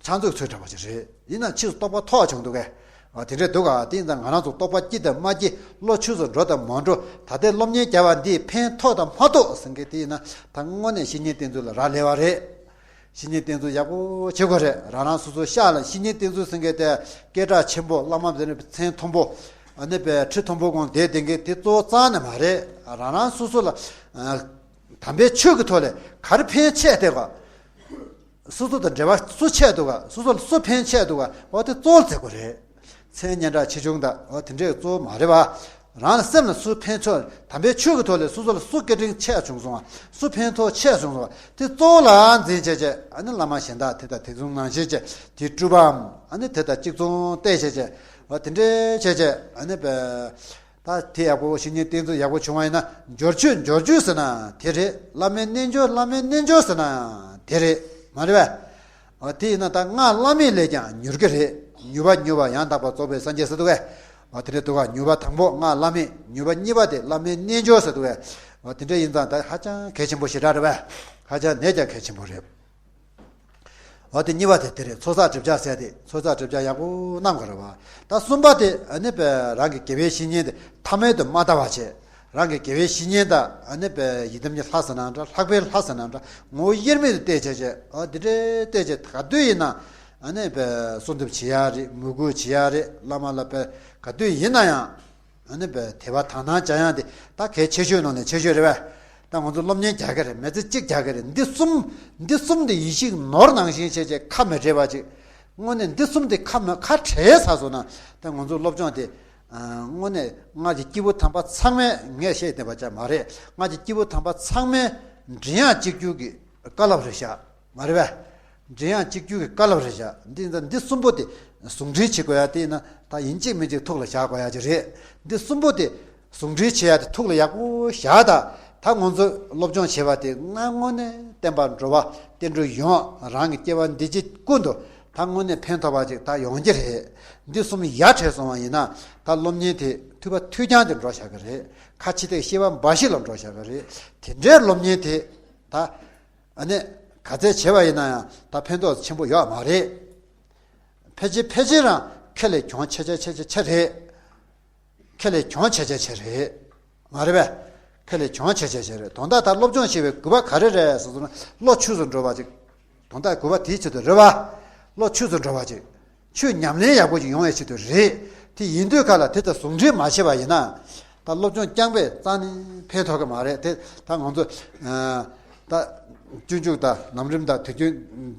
ཕྱག་མཛོད་ཚུལ་འདྲ་བ་ཅིག་རེད། ཡིན་ན་ཕྱིས་སུ་རྟོགས་པ་མཐོ་བ་བྱུང་འདུག་གས། འོ་དེ་འདྲས་འདུག་ག། དེ་ཡིན་ཙང་ང་རང་ཚོ་རྟོགས་པ་སྐྱེ་དང་མ་སྐྱེ། བློ་ཆོས་སུ་འགྲོ་དང་མ་འགྲོ། ད་ལྟའི་སློབ་གཉེར་བརྒྱབ་པ་འདིས་ཕན་ཐོགས་དང་མ་ཐོགས་ཟེར་མཁན་དེ་ཡིན་ན། ད་དངོས་གནས་བཤེས་གཉེན་བསྟེན་ཚུལ་ལ་རག་ལས་པ་རེད། བཤེས་གཉེན་བསྟེན་ཚུལ་ཡག་པོ་བྱེད་དགོས་རེད། རང་རང་སོ་སོའི་ཤག་ལ་བཤེས་གཉེན་བསྟེན་ཚུལ་ཟེར་མཁན་དེ། སྐད་གྲགས་ཆེན་པོ། བླ་མ་དེ་ནི་མཚན་མཐོན་པོ། ཨ་ནི་པའི་ཁྲི་མཐོན་པོ་གོང་བསྡད་བསྡད་མཁན་དེ་གཙོ་བོ་རྩ་ནས་མ་རེད། རང་རང་སོ་སོ་ལ་དམ་པའི་ཆོས་ཀྱི་ཐོག་ལ་ག་རེ་ཕན་ཆད་བསྡད་པ། སོ་སོ་དང་འབྲེལ་བ་སུ་ཆད་འདུག་ག། སོ་སོ་ལ་སུ་ཕན་ཆད་འདུག་ག། འོ་དེ་གཙོ་བོར་བརྩི་དགོས་རེད། མཚན་སྙན་གྲགས་ཆེ་ཆུང་དང་། འོ་དེ་འདྲས་གཙོ་བོ་མ་རེད་པ། རང་ལ་སེམས་ལ་སུ་ཕན་ཆད། དམ་པའི་ཆོས་ཀྱི་ཐོག་ལ་སོ་སོ་ལ་སུ་སྐད་འཕྲིན་ཆད་བྱུང་སོང་བ། སུ་ཕན་ཐོགས་ཆད་བྱུང་སོང་བ། དེ་གཙོ་བོ་ལ་འཛིན་བྱས་བྱས། ཨ་ནི་བླ་མ་གཞན་དག་དེ་དང་དེ་མཚུངས་ནང་བཞིན་བྱས། དེ་སྤྲུལ་པའམ་ཨ་ནི་དེ་དང་གཅིག་མཚུངས་བལྟས་བྱས་བྱས། འོ་དེ་འདྲས་བྱས་བྱས། ཨ་ནི་པའི། ད་དེ་ཡག་པོ་བཤེས་གཉེན་བསྟེན་ཚུལ་ཡག་པོ་བྱུང་བ་ཡིན་ན། འབྱོར་ཆོས་འབྱོར་ཆོས་ཟེར་ན་དེ་རེད། བླ་མའི་རྣལ་འབྱོར་བླ་མའི་རྣལ་འབྱོར་ཟེར་ན་དེ་རེད། མ་རེད་པས། འོ་དེ་ཡིན་ན་ད་སྔགས་བླ་མེད་ལས་ཀྱང་མྱུར་གྱི་རེད། མྱུར་བ་མྱུར་བ་ཡང་དག་པར་རྫོགས་པའི་སངས་རྒྱས་ཟེར་འདུག་གས། འོ་དེ་འདྲ་འདུག་ག། མྱུར་བ་དང་པོ་སྔགས་བླ་མེད། མྱུར་བ་གཉིས་པ་དེ་བླ་མའི་རྣལ་འབྱོར་ཟེར་འདུག་གས། འོ་དེ་འདྲ་ཡིན་ཙང་ད་ཧ་ཅང་གལ་ཆེན་པོ་ཞེ་དྲག་རེད་པས། ཧ་ཅང་ནས་ཀྱང་གལ་ཆེན་པོ་རེད། འོ་དེ་གཉིས་པ་དེ་དེ་རེད། ཚོགས་བསགས་སྒྲིབ་སྦྱང་ཟེར་དེ། ཚོགས་བསགས་སྒྲིབ་སྦྱང་ཡག་པོ་གནང་དགོས་རེད་པ། ད་གསུམ་པ་དེ་ཨ་ནི་པའི་རང་གི་དགེ་བའི་བཤེས་གཉེན་དེ་ཐ་མལ་དུ་མ་ལྟ་བ་བྱས། རང་གི་དགེ་བའི་བཤེས་གཉེན་དང་ཨ་ནི་པའི་ཡི་དམ་གྱི་ལྷ་ཟེར་ན་འདྲ། ལྷག་པའི་ལྷ་ཟེར་ན་འདྲ། ངོ་བོ་དབྱེར་མེད་དུ་བལྟས་བྱས་བྱས། འོ་དེ་འདྲའི་བལྟས་བྱས། ག་དུས་ཡིན་ན་ཨ་ནི་པའི་གསོལ་འདེབས་བྱེད་ཡ་རེད། མོས་གུས་བྱེད་ཡ་རེད། བླ་མ་ལ་པའི་ག་དུས་ཡིན་ན་ཡང་ཨ་ནི་པའི་དད་པ་དག་སྣང་བྱ་ཡ་དེ་ད་གལ་ཆེ་ཤོས་ནང་ནས་ཆེ་ཤོས་རེད་པས། ད་ང་ཚོ་སློབ་གཉེར་རྒྱག་གི་རེད། མི་ཚེ་གཅིག་རྒྱག་གི་རེད། འདི་གསུམ་འདི་གསུམ་དེ་ཡིད་ཞིག་ནོར་ནང་བཞིན་བྱས་བྱས་ཁ་མི་བྲལ་བ་ཅིག་དངོས་གནས་འདི་གསུམ་དེ་ཁ་མ་ཁ་བྲལ་ཚར་སོང་ན་ད་ང་ཚོ་སློབ་སྦྱོང་དེ་དངོས་གནས་སྔར་གྱི་སྐྱེས་བུ་དམ་པ་ཚང་མས་ངས་བཤད་བསྡད་པ་ཅང་མ་རེད། སྔར་གྱི་སྐྱེས་བུ་དམ་པ་ཚང་མས་མགྲིན་དབྱངས་གཅིག་གྱུར་གྱི་བཀའ་སློབ་རེད་བཞག་མ་རེད་པས། མགྲིན་དབྱངས་གཅིག་གྱུར་གྱི་བཀའ་སློབ་རེད་བཞག་འདི་ད་འདི་གསུམ་པོ་དེ་ཟུང་འབྲེལ་བྱེད་དགོས་ཡ་དེ་ཡིན་ན་ད་ཡིན་གཅིག་མིན་གཅིག་ཐུགས་ལ་བཞག་དགོས་ཡ་ཅིག་རེད། འདི་གསུམ་པོ་དེ་ཟུང་འབྲེལ་བྱེད་ཡ་དེ་ཐུགས་ལ་ཡག་པོ་བཞག་ད། ད་ང་ཚོ་སློབ་སྦྱོང་བྱེད་པ་དེ་སྔ་དངོས་གནས་བསྟན་པ་འགྲོ་བ་བསྟན་འགྲོ་ཡོང་རང་གི་སྐྱེ་བ་འདི་ཕྱི་ཀུན་ཏུ་ད་དངོས་གནས་ཕན་ཐོགས་པ་ཅིག་ད་ཡོང་གི་རེད། འདི་གསུམ་ཡ་བྲལ་སོང་བ་ཡིན་ན་ད་སློབ་གཉེར་དེ་ཐུབ་པ་ཐུབ་རྐྱང་དེ་འགྲོ་བཞག་གི་རེད། ཁ་ཕྱི་བལྟས་ཤེས་པ་འབའ་ཞིག་ལ་འགྲོ་བཞག་གི་རེད། དེ་འདྲའི་སློབ་གཉེར་དེ་ད། ཨ་ནི། ག་ཚད་བྱས་པ་ཡིན་ན་ཡང་ད་ཕན་ཐོགས་ཆེན་པོ་ཡོད་མ་རེད། ཕལ་ཆེར་ཕལ་ཆེར་རང་ཁེ་ལས་གྱོང་ཆེ་ཆེ་ཆེ་ཆེ་ཆེ་རེད། ཁེ་ལས་གྱོང་ཆེ་ཆེ་ཆེ་རེད། མ་རེད་པས། ཁེ་ལས་གྱོང་ཆེ་ཆེ་ཆེ་རེད། དོན་དག་ད་སློབ་སྦྱོང་བྱེད་པའི་དགོས་པ་ག་རེ་རེད་ཟེར་སོང་ན་བློ་ཆོས་སུ་འགྲོ་བ་ཅིག་དོན་དག་དགོས་པ་དེའི་ཆེད་དུ་རེད་བ། བློ་ཆོས་སུ་འགྲོ་བ་ཅིག་ཆོས་ཉམས་ལེན་ཡག་པོ་ཞིག་ཡོང་བའི་ཆེད་དུ་རེད། དེ་ཡིན་དུས་ག་ལ་དེ་དང་ཟུང་འབྲེལ་མ་བྱས་པ་ཡིན་ན། ད་སློབ་སྦྱོང་རྐྱང་པས་རྩ་ནས་ཕན་ཐོགས་ཀྱི་མ་རེད་དེ་ད་ང་ཚོ། ད། སྤྱོད་འཇུག་དང་ལམ་རིམ་དང་དུས་རྒྱུན་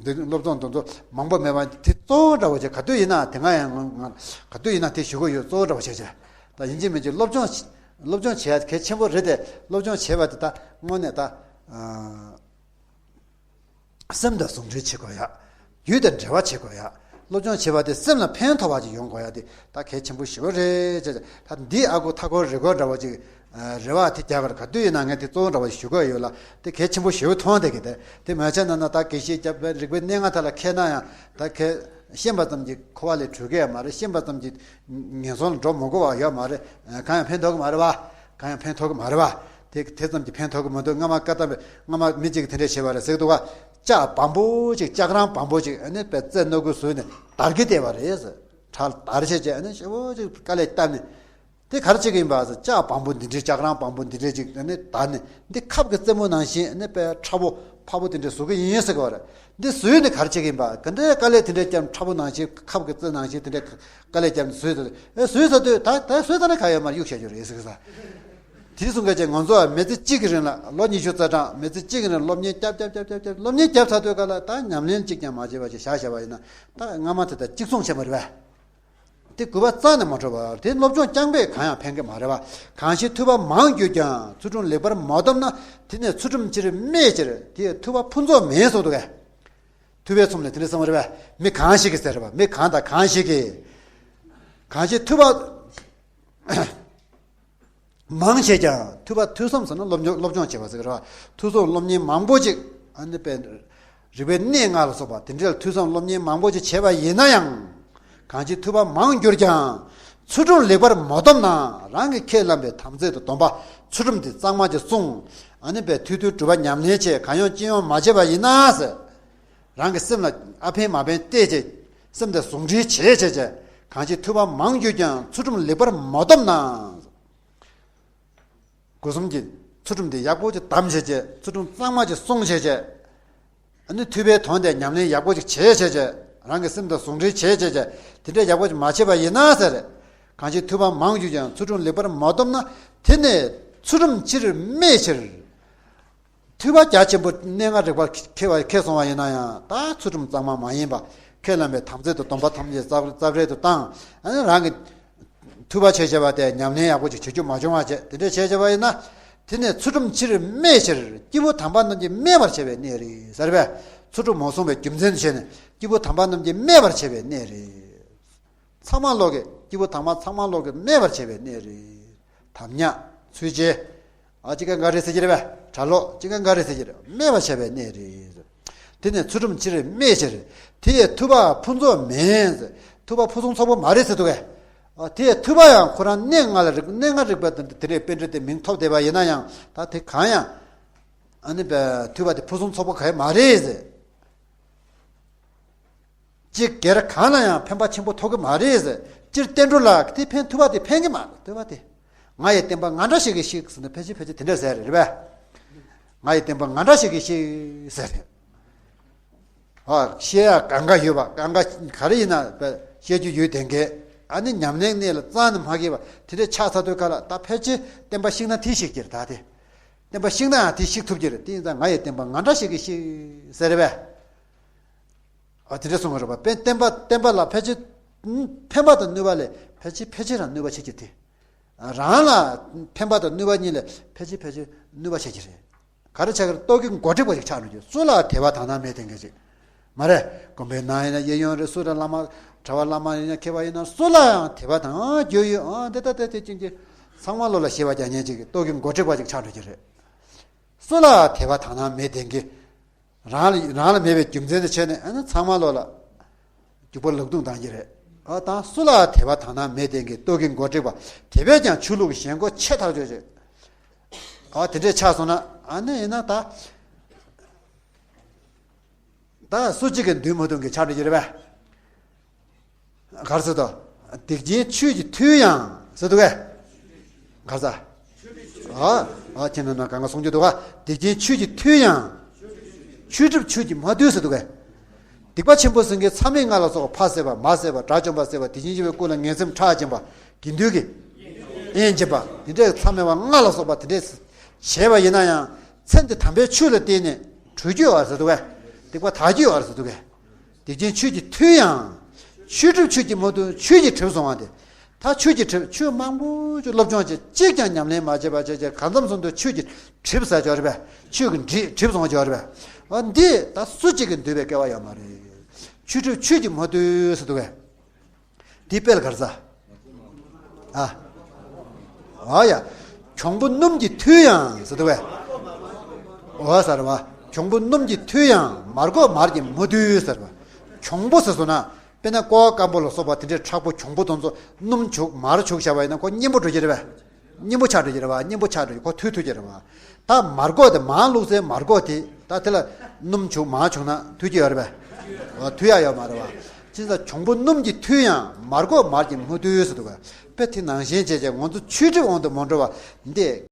འདི་སློབ་སྦྱོང་དེ་ཚོ་མང་པོ་མེད་པ་དེ་གཙོ་བོ་འདྲ་བོ་བྱས་ག་དུས་ཡིན་ན་དེ་སྔ་ཡང་ང་ག་དུས་ཡིན་ན་དེ་ཞུ་གི་ཡོད། གཙོ་བོ་འདྲ་བོ་བྱས་བྱས་ད་ཡིན་གཅིག་མིན་གཅིག་སློབ་སྦྱོང་སློབ་སྦྱོང་བྱས་གལ་ཆེན་པོ་རེད་དེ་སློབ་སྦྱོང་བྱས་པ་དེ་ད་དངོས་གནས་ད། སེམས་དང་ཟུང་འབྲེལ་བྱེད་དགོས་ཡ། རྒྱུད་དང་འབྲེལ་བ་བྱེད་དགོས་ཡ། སློབ་སྦྱོང་བྱེད་པ་དེ་སེམས་ལ་ཕན་ཐོགས་པ་ཅིག་ཡོང་དགོས་ཡ་དེ་ད་གལ་ཆེན་པོ་ཞེ་པོ་རེད་ཅེས་ད་འདི་ཨ་ཁུ་ཐ་སྐོར་རི་སྐོར་འདྲ་བ་ཅིག་རེ་བ་དེ་རྒྱག་གར་ག་དུས་ཡིན་ན་ངས་དེ་གཙོ་བོ་འདྲ་བ་ཞིག་ཞུ་དགོས་ཡོད་ལ་དེ་གལ་ཆེན་པོ་ཞེ་པོ་མཐོང་བསྡད་ཀྱི་དེ་དེ་མ་བྱས་ན་ན་ད་དགེ་བཤེས་སྐྱབས་རིག་པའི་གནས་ལྔ་དག་ལ་མཁས་ན་ཡང་ད་མཁས་ཤེས་པ་ཙམ་གྱིས་འཁོར་བ་ལས་གྲོལ་གི་ཡ་མ་རེད། ཤེས་པ་ཙམ་གྱིས་ངན་སོང་ལ་འགྲོ་མི་དགོས་པ་ཡོད་མ་རེད། གང་ཡང་ཕན་ཐོགས་ཀྱི་མ་རེད་བ། གང་ཡང་ཕན་ཐོགས་ཀྱི་མ་རེད་བ། དེ་དེ་ཙམ་གྱིས་ཕན་ཐོགས་ཀྱི་མི་འདུག་སྔ་མ་བཀའ་གདམས་པའི་སྔ་མ་མི་གཅིག་གིས་དེ་འདྲས་བྱས་པ་རེད་ཟེར་གྱི་འདུག་ག་ལྕགས་བམ་པོ་གཅིག་ལྕགས་རང་བམ་པོ་གཅིག་ཨ་ནི་པའི་རྩེ་སྣ་དགུ་བཟོས་ནས་དར་གྱི་བལྟས་པ་རེད་ཟེར། ཁྲ་དར་བྱས་བྱས་ཨ་ནི་ཞེ་པོ་གཅིག་དཀའ་ལས་བཏབ་ནས། དེ་ག་རེ་བྱེད་ཀྱི་ཡིན་པ་ཟེར། ལྕགས་བམ་པོ་འདི་འདྲས་ལྕགས་རང་བམ་པོ་འདི་འདྲས་གཅིག་ཨ་ནི་དར་ནས་འདི་ཁབ་ཀྱི་རྩེ་མོ་ནང་བཞིན་ཨ་ནི་པའི་ཁྲ་བོ་ཕ་བོ་དེ་འདྲས་བཟོ་གི་ཡིན་ཟེར་གྱི་བ་རེད། འདི་བཟོས་ནས་ག་རེ་བྱེད་ཀྱི་ཡིན་པ། ག་འདྲའི་དཀའ་ལས་དེ་འདྲས་བརྒྱབ་ཁྲ་བོ་ནང་བཞིན་ཁབ་ཀྱི་རྩེ་ནང་བཞིན་དེ་འདྲས་དཀའ་ལས་བརྒྱབ་ནས་བཟོས་ཚར་དུས་ཨེ་བཟོས་ཚར་དུས་ད་ད་བཟོས་ཚར་ན་ག་ཡོད་མ་རེད་གཡུག་བཞག་རྒྱུ་རེད་ཟེར་གི་ས། དེ་གསུང་མཁན་ཅན་ང་ཚོ་མི་ཚེ་གཅིག་གི་རིང་ལ་ལོ་ཉི་ཤུ་རྩ་གྲངས་མི་ཚེ་གཅིག་གི་རིང་སློབ་གཉེར་རྒྱབ་རྒྱབ་རྒྱབ་རྒྱབ་རྒྱབ་སློབ་གཉེར་རྒྱབ་ཚར་དུས་ག་ལ་ད་ཉམས་ལེན་གཅིག་ཀྱང་མ་བྱས་པ་ཞིག་བཞག་བཞག་པ་ཡིན་ན་ད་སྔ་མ་དེ་ད་གཅིག་མཚུངས་བྱས་པ་རེད་པས། དེ་དགོས་པ་རྩ་ནས་མ་གྲུབ་པ་རེད། དེ་སློབ་སྦྱོང་རྐྱང་པས་གང་ཡང་ཕན་གྱི་མ་རེད་པ། གང་ཞིག་ཐུབ་པ་མང་བརྒྱུད་ཀྱང་ཚུལ་ཁྲིམས་ལེགས་པར་མ་བསྡོམས་ན་དེ་ནི་ཚུལ་ཁྲིམས་ཕྱིར་སྨྲས་ཕྱིར་དེ་ཐུབ་པ་ཕུན་ཚོགས་མིན་གསུངས་འདུག་གས། ཐུབ་པའི་ཚོམས་ལས་དེ་འདྲ་གསུངས་པ་རེད་པས། མི་གང་ཞིག་གིས་ཟེར་རེད་པ། མི་གང་དང་གང་ཞིག་གིས། གང་ཞིག་ཐུབ་པ། མང་བྱས་ཀྱང་ཐུབ་པ་ཐོས་བསམ་ཟེར་ན་སློབ་སྦྱོང་སློབ་སྦྱོང་བྱེད་པ་ཟེར་གི་རེད་བ། ཐོས་བསམ་སློབ་གཉེར་མང་པོ་ཅིག་ཨ་ནི་པའི་རིག་པའི་གནས་ལྔ་ལ་སོགས་པ་དེ་འདྲའི་ཐོས་བསམ་སློབ་གཉེར་མང་པོ་ཅིག་བྱས་པ་ཡིན་ན་ཡང་། གང་ཅི་ཐུབ་པ་མང་གྱུར་ཀྱང་ཚུལ་ཁྲིམས་ལེགས་པར་མ་བསྡོམས་ན་རང་གིས་ཁས་བླངས་པའི་དམ་ཚིག་ཏུ་སྡོམ་པ་ཚུལ་ཁྲིམས་དེ་གཙང་མ་ཅིག་བསྲུང་། ཨ་ནི་པའི་ཐོས་བསྡུ་སྒྲུབ་པ་ཉམས་ལེན་བྱས་གང་ཡོང་ཅི་ཡོང་མ་བྱས་པ་ཡིན་ན་ཟེར། རང་གི་སེམས་ལ་ཨ་ཕན་མ་ཕན་བལྟས་བྱས་སེམས་དེ་ཟུང་འབྲེལ་བྱས་བྱས་བྱས་གང་ཅི་ཐུབ་པ་མང་གྱུར་ཀྱང་ཚུལ་ཁྲིམས་ལེགས་པར་མ་བསྡོམས་ན། སྒོ་གསུམ་གྱི་ཚུལ་ཁྲིམས་དེ་ཡག་པོ་ཅིག་བསྡམས་བྱས་བྱས་ཚུལ་ཁྲིམས་གཙང་མ་ཅིག་བསྲུངས་བྱས་བྱས། ཨ་ནི་ཐུབ་པའི་དོན་དེ་ཉམས་ལེན་ཡག་པོ་ཅིག་བྱས་བྱས་བྱས་རང་གི་སེམས་དང་ཟུང་འབྲེལ་བྱས་བྱས་བྱས་དེ་འདྲའི་ཡག་པོ་ཅིག་མ་བྱས་པ་ཡིན་ན་ཟེར། གང་ཅི་ཐུབ་པ་མང་གྱུར་ཀྱང་ཚུལ་ཁྲིམས་ལེགས་པར་མ་བསྡོམས་ན་དེ་ནི་ཚུལ་ཁྲིམས་ཕྱིར་སྨྲས་ཕྱིར། ཐོས་པ་རྒྱ་ཆེན་པོ་གནས་ལྔ་རིག་པ་མཁས་པ་མཁས་སོང་བ་ཡིན་ན་ཡང་ད་ཚུལ་ཁྲིམས་གཙང་མ་མ་ཡིན་པ་ཁས་བླངས་པའི་དམ་ཚིག་ཏུ་སྡོམ་པ་ཐམས་ཅད་རྩ་རྩ་བྲལ་དུ་བཏང་། ཨ་ནི་རང་གི་ཐོས་པ་བྱས་བྱས་པ་དེ་ཉམས་ལེན་ཡག་པོ་ཅིག་བྱེད་རྒྱུ་མ་བྱུང་བ་བྱས་དེ་འདྲས་བྱས་བྱས་པ་ཡིན་ན། དེ་ནས་ཚུལ་ཁྲིམས་ཕྱིར་སྨྲས་ཕྱིར་སྐྱེས་བུ་དམ་པ་རྣམས་ཀྱིས་སྨད་པར་བྱ་བའི་གནས་རེད་ཟེར་བས། ཚུལ་ཁྲིམས་མ་བསྲུངས་པའི་རྒྱུ་མཚན་དུ་བྱས་ནས་སྐྱེས་བུ་དམ་པ་རྣམས་ཀྱིས་སྨད་པར་བྱ་བའི་གནས་རེད། ཚང་མ་ལོག་གི་སྐྱེས་བུ་དམ་པ་ཚང་མ་ལོག་གི་སྨད་པར་བྱ་བའི་གནས་རེད། དམ་ཉམས་ཚུལ་འཆལ། ཨ་ཅི་ག་འགའ་རེ་ཟེར་གྱི་རེད་པས། གྲྭ་ལོག་ཅི་ག་འགའ་རེ་ཟེར་གྱི་རེད། སྨད་པར་བྱ་བའི་གནས་རེད། དེ་ནས་ཚུལ་ཁྲིམས་ཕྱིར་སྨྲས་ཕྱིར། དེ་ཡི་ཐུབ་པ་ཕུན་ཚོགས་མིན། ཐུབ་པ་ཕུན་སུམ་ཚོགས་པོ་མ་རེད་ཟེར་འདུག་གས། ཨ་དེ་ཡི་ཐུབ་པ་ཡང་ཁོ་རང་གནས་ལྔ་ལ་རིག་གནས་ལྔ་རིག་པ་དེ་འདྲའི་པཎྜི་ཏའི་མིང་ཐོབ་བསྡད་པ་ཡིན་ན་ཡང་ད་དེ་གང་ཡང་ཨ་ནི་པའི་ཐུབ་པ་དེ་ཕུན་སུམ་ཚོགས་པོ་ག་ཡི་མ་རེད་ཟེར། སྤྱིར་སྒེར་གང་ལ་ཡང་ཕན་པ་ཆེན་པོ་ཐོགས་ཀྱི་མ་རེད་ཟེར། སྤྱིར་བསྟན་འགྲོ་ལ་དེ་ཕན་ཐུབ་པ་དེ་ཕན་གྱི་མ་རེད་ཐུབ་པ་དེ། ང་ཡི་བསྟན་པ་ང་འདྲ་ཞིག་གིས་ཤིག་ཟེར་ན་ཕལ་ཆེར་ཕལ་ཆེར་དེ་འདྲ་ཟེར་རེད་པས། ང་ཡི་བསྟན་པ་ང་འདྲ་ཞིག་གིས་ཤིག་ཟེར་རེད། ཨ་བཤད་ཡ་གང་ག་ཡོད་པ་གང་ག་ག་རེ་ཡིན་ན་བཤད་རྒྱུ་ཡོད་དེ་འགས་ཨ་ནི་ཉམས་ལེན་གནས་ལ་རྩ་ནས་མ་གི་བ་དེ་འདྲ་ཆགས་ཚར་དུས་ག་ལ་ད་ཕལ་ཆེར་བསྟན་པ་ཤིག་ན་དེ་ཤིག་གྱིར་ད་དེ། བསྟན་པ་བཤིག་ན་ཡང་དེ་བཤིག་ཐུབ་ཀྱི་རེད། དེ་ཡིན་ཙང་ང་ཡི་བསྟན་པ་ང་འདྲ་ཞིག་གིས་བཤིག་ཟེར་རེད་པས། ཨ་དེ་འདྲ་གསུང་གི་རེད་པ། བསྟན་པ་བསྟན་པ་ལ་ཕལ་ཆེར་ཕན་པ་དང་ནུས་པ་ལས་ཕལ་ཆེར་ཕལ་ཆེར་རང་ནུས་པ་ཆེ་གི་རེད། རང་ལ་ཕན་པ་དང་ནུས་པ་གཉིས་ལས་ཕལ་ཆེར་ཕལ་ཆེར་ནུས་པ་ཆེ་གི་རེད། ག་རེ་ཆགས་ཀྱི་རེད། རྟོག་གེ་མགོ་མཁྲེགས་པ་ཞིག་ཆགས་འགྲོ་གི། སུ་ལ་དད་པ་དག་སྣང་མེད་དེ་འགས་ཅིག་མ་རེད། དགོན་པའི་ནང་ཡིན་ན་གཡས་གཡོན་རེད། སུ་རེད། བླ་མ་གྲྭ་པ་བླ་མ་ཡིན་ན་མཁས་པ་ཡིན་ན་སུ་ལ་ཡང་དད་པ་དང་རྒྱུས་ཡོད། ཨ་འདི་ལྟ་དེ་དེ་ཅིག་ཅིག་ཚང་མ་བློ་ལ་ཞེན་པ་རྒྱག་མཁན་ཅིག་རྟོག་གེ་མགོ་མཁྲེགས་པ་ཅིག་ཆགས་འགྲོ་གི་རེད། སུ་ལ་དད་པ་དག་སྣང་མེད་དེ་འགས། རང་ལ་རང་ལ་མེད་པའི་རྒྱུ་མཚན་དེ་བྱས་ནས་ཨ་ནི་ཚང་མ་བློ་ལ་རྒྱུག་པ་ལག་རྡུང་བཏང་གི་རེད། ཨ་དང་སུ་ལ་དད་པ་དག་སྣང་མེད་དེ་འགས། རྟོག་གེ་མགོ་མཁྲེགས་པ། དེ་བས་ཀྱང་ཆོས་ལུགས་ཀྱི་ཞེན་ཁོག་ཆེ་ཐག་ཆོད་ཅིག་ཨ་དེ་འདྲས་ཆགས་སོང་ན་ཨ་ནི་ཡིན་ན་ད་ད་སུ་གཅིག་གིས་འདུལ་མ་ཐུབ་མཁན་ཆགས་འགྲོ་གི་རེད་པས། ག་རེ་ཟེར་དོ། སྡིག་ཅན་ཆོས་ཀྱིས་ཐུལ་ཡང་ཟེར་འདུག་གས། ག་རེ་ཟེར། ཨ་ཨ་ཁྱེད་རྣམས་ན་གང་ག་གསུང་རྒྱུ་འདུག་ག་སྡིག་ཅན་ཆོས་ཀྱིས་ཐུལ་ཡང་། ཆོས་སྒྲིབ་ཆོས་ཀྱིས་མ་ཐུལ་ཟེར་འདུག་གས། སྡིག་པ་ཆེན་པོ་སེང་གེའི་ཚ་མེད་ལྔ་ལ་སོགས་པ། ཕ་བསད་པ། མ་བསད་པ། དགྲ་བཅོམ་པ་བསད་པ། དེ་བཞིན་གཤེགས་པའི་སྐུ་ལ་ངན་སེམས་ཁྲག་འབྱིན་པ། དགེ་འདུན་གྱི་དབྱེན་འབྱེད་པ། དེ་འདྲའི་ཚ་མེད་པ་ལྔ་ལ་སོགས་པ་དེ་འདྲས་བྱས་པ་ཡིན་ན་ཡང་ཚེ་འདི་དམ་པའི་ཆོས་ལ་བརྟེན་ནས་གྲོལ་རྒྱུ་ཡོད་རེད་ཟེར་འདུག་གས། སྡིག་པ་དག་རྒྱུ་ཡོད་རེད་ཟེར་འདུག་གས། སྡིག་ཅན་ཆོས་ཀྱིས་ཐུལ་ཡང་། ཆོས་སྒྲིབ་ཆོས་ཀྱིས་མ་ཐུལ། ཆོས་ཀྱིས་གྲིབ་སོང་བ་དེ། ད་ཆོས་ཀྱིས་གྲིབ། ཆོས་མང་པོ་ཅིག་སློབ་སྦྱོང་བྱས། གཅིག་ཀྱང་ཉམས་ལེན་མ་བྱས་པ་བྱས་བྱས་གང་འཚམ་སོང་དུས་ཆོས་ཀྱིས་གྲིབ་ཟ་ཆོག་རེད་པས། ཆོས་ཀྱིས་འདྲི་གྲིབ་སོང་ཆོག་རེད་པས། འོ་འདི་ད་སུ་གཅིག་གིས་འདུལ་བའི་སྐལ་བ་ཡོད་མ་རེད། ཆོས་སྒྲིབ་ཆོས་ཀྱིས་མ་ཐུལ་ཟེར་འདུག་གས། འདི་དཔེ་ལ་ག་རེ་ཟེར། ཨ། ཨ་ཡ། གྱོང་པོ་སྣུམ་གྱིས་ཐུལ་ཡང་ཟེར་འདུག་གས། འོ་ཟེར་བ། གྱོང་པོ་སྣུམ་གྱིས་ཐུལ་ཡང་མར་གོག་མར་གྱིས་མ་ཐུལ་ཟེར་བ། གྱོང་པོ་ཟེར་སོང་ན། དཔེར་ན་ཀོ་བ་སྐམ་པོ་ལ་སོགས་པ་དེ་འདྲའི་མཁྲེགས་པོ་གྱོང་པོ་དེ་ཚོ་སྣུམ་བྱུག་མར་བྱུག་བྱས་པ་ཡིན་ན་ཁོ་མཉེན་པོ་འགྲོ་གི་རེད་པས། མཉེན་པོ་ཆགས་འགྲོ་གི་རེད་པ། མཉེན་པོ་ཆགས་འགྲོ་གི། ཁོ་ཐུལ་ཐུབ་ཀྱི་རེད་པ། ད་མར་གོག་དེ་མར་བླུགས་སའི་མར་གོག་དེ་ད་དེ་ལ་སྣུམ་བྱུག་མར་བྱུག་ན་ཐུལ་གྱི་ཡོད་རེད་པས། འོ་ཐུལ་ཡག་ཡོད་མ་རེད་པ། བྱས་ཙང་གྱོང་པོ་སྣུམ་གྱིས་ཐུལ་ཡང་མར་གོག་མར་གྱིས་མ་ཐུལ་ཟེར་འདུག་གས། དཔེ་དེ་ནང་བཞིན་བྱས་བྱས་ང་ཚོ་ཆོས་སྒྲིབ་དབང་དུ་མ་འགྲོ་བ་འདི་